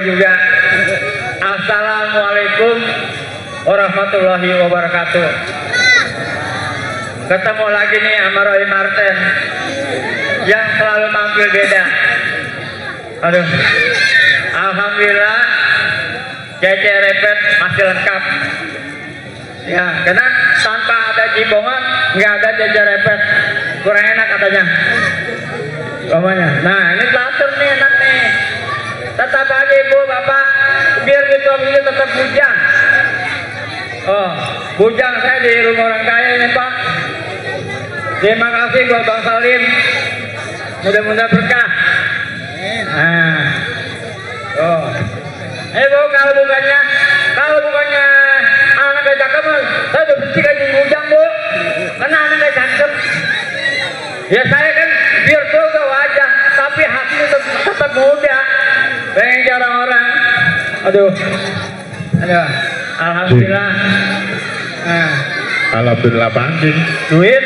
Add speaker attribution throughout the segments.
Speaker 1: juga. Assalamualaikum warahmatullahi wabarakatuh. Ketemu lagi nih sama Roy Marten yang selalu tampil beda. Aduh, alhamdulillah Cece Repet masih lengkap. Ya, karena tanpa ada Jibongan nggak ada Cece Repet, kurang enak katanya. Omanya. Nah, ini teratur nih enak nih. Tetap aja ibu bapak, biar gitu ini tetap bujang. Oh, bujang saya di rumah orang kaya ini pak. Terima kasih buat Bang Salim. Mudah-mudahan berkah. Nah, oh, bu kalau bukannya anak kayak cakep, saya udah bersih aja bujang bu. Karena anak kayak cakep. Ya saya kan biar juga wajah, tapi hatinya tetap muda. Pengen orang-orang. Aduh, alhamdulillah. Nah,
Speaker 2: alhamdulillah panjang.
Speaker 1: Duit.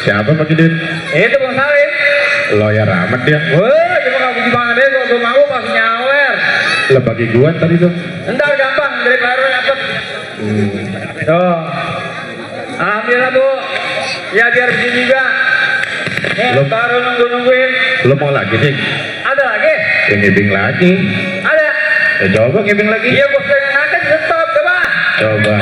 Speaker 2: Siapa pakai duit?
Speaker 1: Itu Bang Salim.
Speaker 2: Lawyer amat dia.
Speaker 1: Wah, cuma kamu gimana deh, gue mau kasih nyawer.
Speaker 2: Lah bagi gua tadi tuh.
Speaker 1: Entar gampang dari baru dapet. Tuh. Alhamdulillah bu. Ya biar begini juga.
Speaker 2: Belum.
Speaker 1: Baru nungguin.
Speaker 2: Lo mau lagi nih?
Speaker 1: Ada lagi?
Speaker 2: Ya ngibing lagi.
Speaker 1: Ada.
Speaker 2: Ya coba ngibing lagi.
Speaker 1: Iya bos yang ngangkat stop coba.
Speaker 2: Coba.